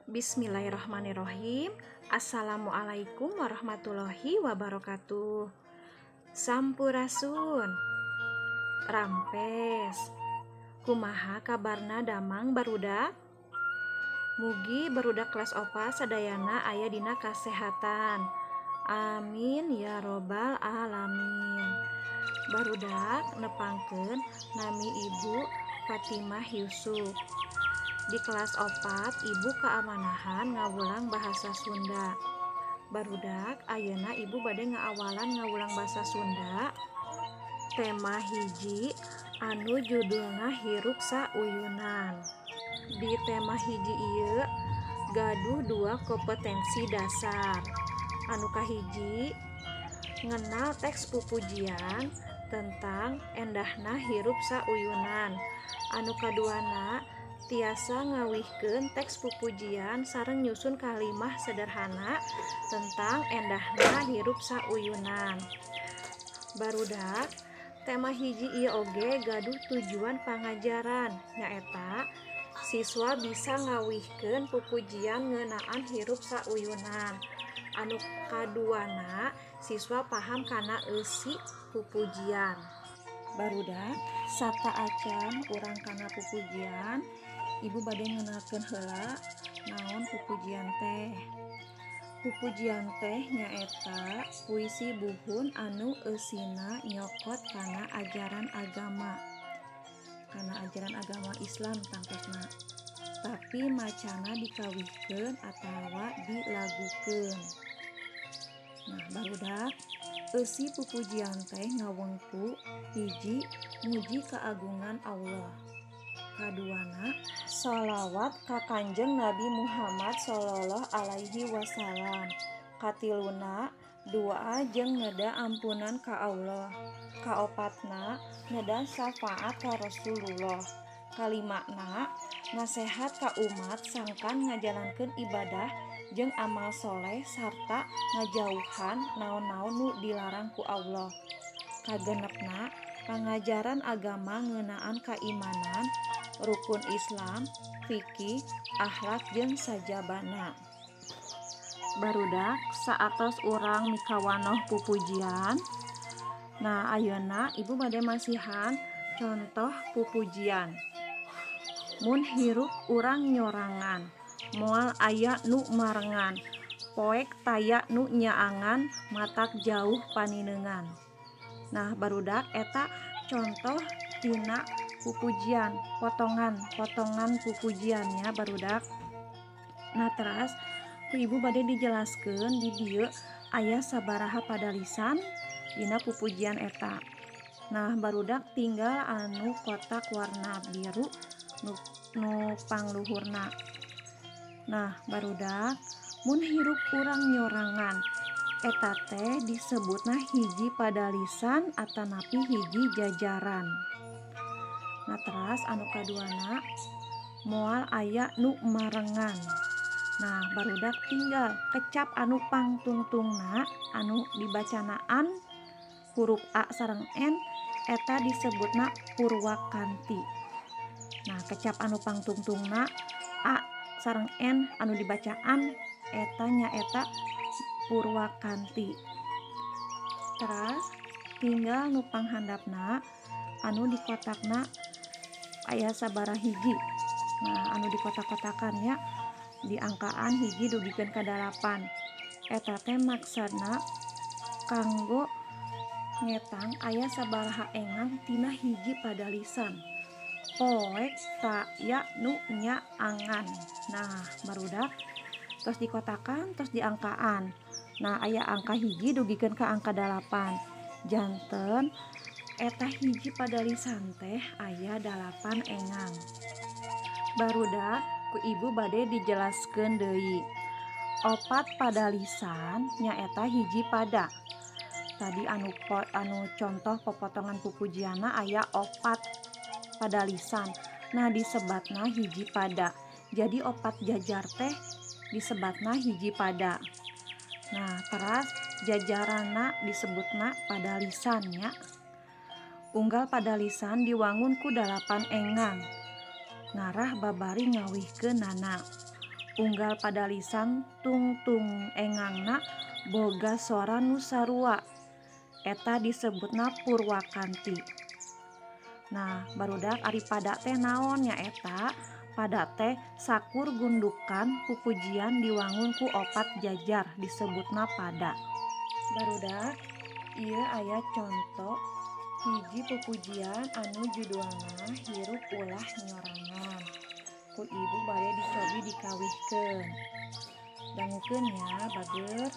Bismillahirrahmanirrahim. Assalamualaikum warahmatullahi wabarakatuh. Sampurasun. Rampes. Kumaha kabarna damang, barudak? Mugi barudak kelas 4 sadayana aya dina kasehatan. Amin ya robbal alamin. Barudak, nepangkeun, nami Ibu Fatimah Yusuf. Di kelas 4 Ibu kaamanahan ngawulang bahasa Sunda. Barudak, ayeuna Ibu bade ngaawalan ngawulang bahasa Sunda tema 1 anu judulna Hirup Sauyunan. Di tema 1 ieu gaduh dua kompetensi dasar. Anu kahiji, ngenal teks pupujian tentang endahna hirup sauyunan. Anu kaduana, tiasa ngawihkeun teks pupujian sareng nyusun kalimah sederhana tentang endahna hirup sauyunan. Barudak, tema 1 ieu oge gaduh tujuan pangajaran, nyaeta siswa bisa ngawihkeun pupujian ngeunaan hirup sauyunan. Anu kaduana, siswa paham kana eusi pupujian. Barudak, sateuacan urang kana pupujian, Ibu bade ngenalkeun heula naon pupujian teh. Pupujian teh nyaeta puisi buhun anu eusina nyokot kana ajaran agama. Kana ajaran agama Islam tangtosna. Tapi macana dikawihkeun atawa dilagukeun. Nah, barudak, eusi pupujian teh ngawengku: hiji, muji keagungan Allah. Kaduana, sholawat ka Kanjeng Nabi Muhammad Shallallahu Alaihi Wasallam. Katiluna, doa jeung neda ampunan ka Allah. Kaopatna, neda syafaat ka Rasulullah. Kalimana, nasehat ka umat sangkan ngajalankeun ibadah jeung amal soleh sarta ngajauhan naon-naon nu dilarang ku Allah. Kagenepna, pangajaran agama ngeunaan kaimanan, rukun Islam, fikih, akhlak jeung sajabana. Barudak, saatos urang mikawanoh pupujian. Nah, ayeuna Ibu bade masihan contoh pupujian. Mun hirup urang nyorangan, moal aya nu marengan, poek taya nu nyaangan, matak jauh panineungan. Nah, barudak, eta contoh tina pupujian, potongan potongan pupujiannya, barudak. Nah, teras ku Ibu bade dijelaskeun di dieu aya sabaraha padalisan dina pupujian eta. Nah, barudak, tinggal anu kotak warna biru nu pangluhurna. Nah, barudak, mun hirup urang nyorangan, eta teh disebutna hiji padalisan atanapi hiji jajaran. Nah, teras anu kaduana, moal aya nu marengan. Nah, barudak, tinggal kecap anu pangtungtungna anu dibacanaan huruf A sareng N, eta disebutna purwakanti. Nah, kecap anu pangtungtungna A sareng N anu dibacaan, eta nyaeta purwakanti. Teras tinggal nu panghandapna anu di kotakna aya sabaraha hiji. Nah, anu di kotak-kotakan ya, di angkaan 1 dugikeun ka 8, eta teh maksudna kanggo ngetang aya sabaraha engang tina hiji padalisan. Poek taya nu nyaangan. Nah, barudak, tos dikotakan, tos diangkaan. Nah, aya angka 1 dugikeun ka angka 8, janten eta hiji padalisan teh aya 8 engang. Barudak, ku Ibu bade dijelaskeun deui. Opat padalisan nyaeta hiji pada. Tadi anu contoh popotongan pupujianna aya opat padalisan. Nah, disebatna hiji pada. Jadi opat jajar teh disebatna hiji pada. Nah, teras jajaranna disebutna padalisan nya. Unggal padalisan diwangun ku 8 engang, ngarah babari ngawihkeunana. Unggal padalisan tungtung engangna boga sora nu sarua, eta disebutna purwakanti. Nah barudak, ari pada teh naon? Nyaeta pada teh sakur gundukan pupujian diwangun ku opat jajar disebutna pada. Barudak, ieu aya conto hiji pupujian anu judulna Hirup Ulah Nyorangan. Ku ibu bade dicobi dikawihkeun. Dangukeun ya, bager.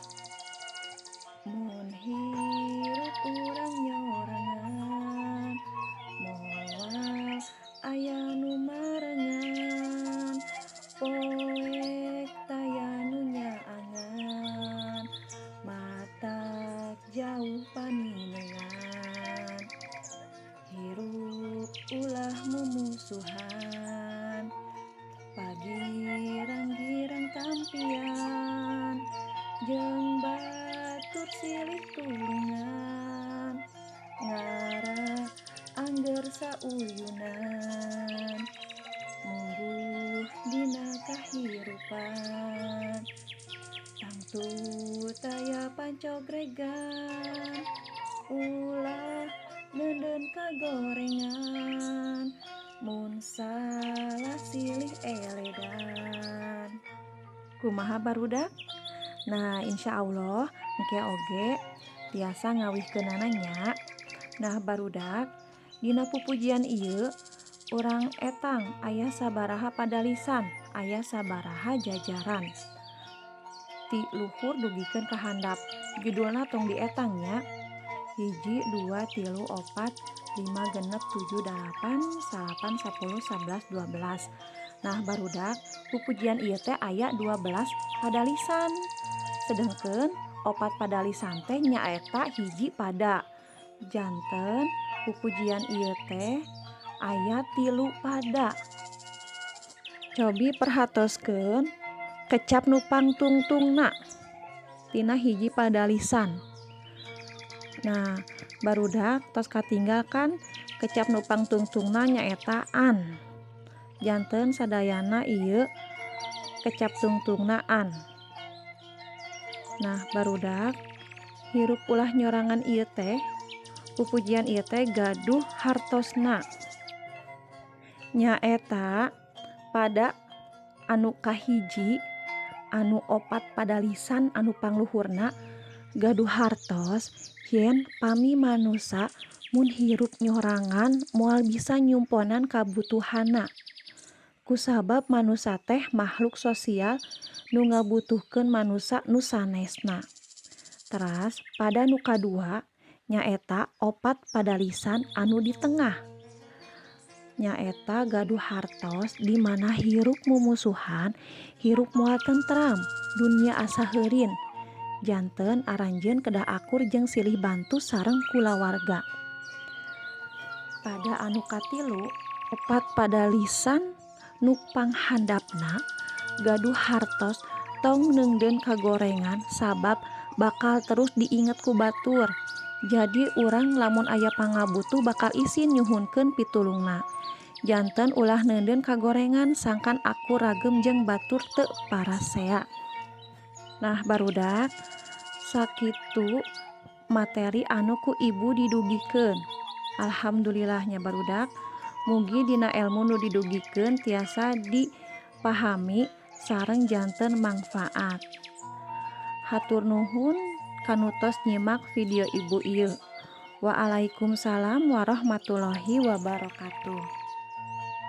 Mun hirup urang nyorangan, moal aya nu marengan, poek taya nu nyaangan, matak jauh paninengan. Hirup ulah mumusuhan, pagirang-girang tampian, jeung batur silih tulungan, ngarah angger sauyunan, mungguh dina kahirupan. Tangtu taya pancogregan, ulah neundeun kagorengan, mun salah silih eledan. Kumaha barudak? Nah, insya Allah engke oge tiasa ngawihkeunana nya. Nah barudak, dina pupujian ieu urang etang aya sabaraha padalisan, aya sabaraha jajaran ti luhur dugikeun ka handap. Judulna tong dietang nya. 1, 2, 3, 4, 5, 6, 7, 8, 9, 10, 11, 12. Nah barudak, pupujian ieu teh aya 12 padalisan, sedengkeun opat padalisan teh nyaeta hiji pada. Janten pupujian ieu teh aya 3 pada. Cobi perhatoskeun kecap nu pangtungtungna tina hiji padalisan. Nah barudak, tos katinggal kan kecap nu pangtungtungna nyaeta an. Janten sadayana ieu kecap tungtungna an. Nah barudak, hirup ulah nyorangan ieu teh, pupujian ieu teh gaduh hartosna, nyaeta pada anu kahiji anu opat padalisan anu pangluhurna gaduh hartos yen pami manusa mun hirup nyorangan moal bisa nyumponan kabutuhanna, kusabab manusa teh makhluk sosial nu ngabutuhkeun manusa nu sanesna. Teras pada nu kadua nyaeta opat padalisan anu di tengah, nyaeta gaduh hartos di mana hirup mumusuhan hirup moal tentram, dunia asa heurin. Janten aranjeun kedah akur jeung silih bantu sareng kulawarga. Pada anu katilu, opat padalisan nu panghandapna gaduh hartos tong neungdeun kagorengan sabab bakal terus diinget ku batur. Jadi urang lamun aya pangabutuh bakal isin nyuhunkeun pitulungna. Janten ulah neundeun kagorengan sangkan akur ragem jeung batur teu parasea. Nah barudak, sakitu materi anu ku ibu didugikeun. Alhamdulillahnya barudak, mugi dina elmu nu didugikeun tiasa dipahami sareng janten mangfaat. Hatur nuhun kanu tos nyimak video ibu ieu. Waalaikumsalam warahmatullahi wabarakatuh.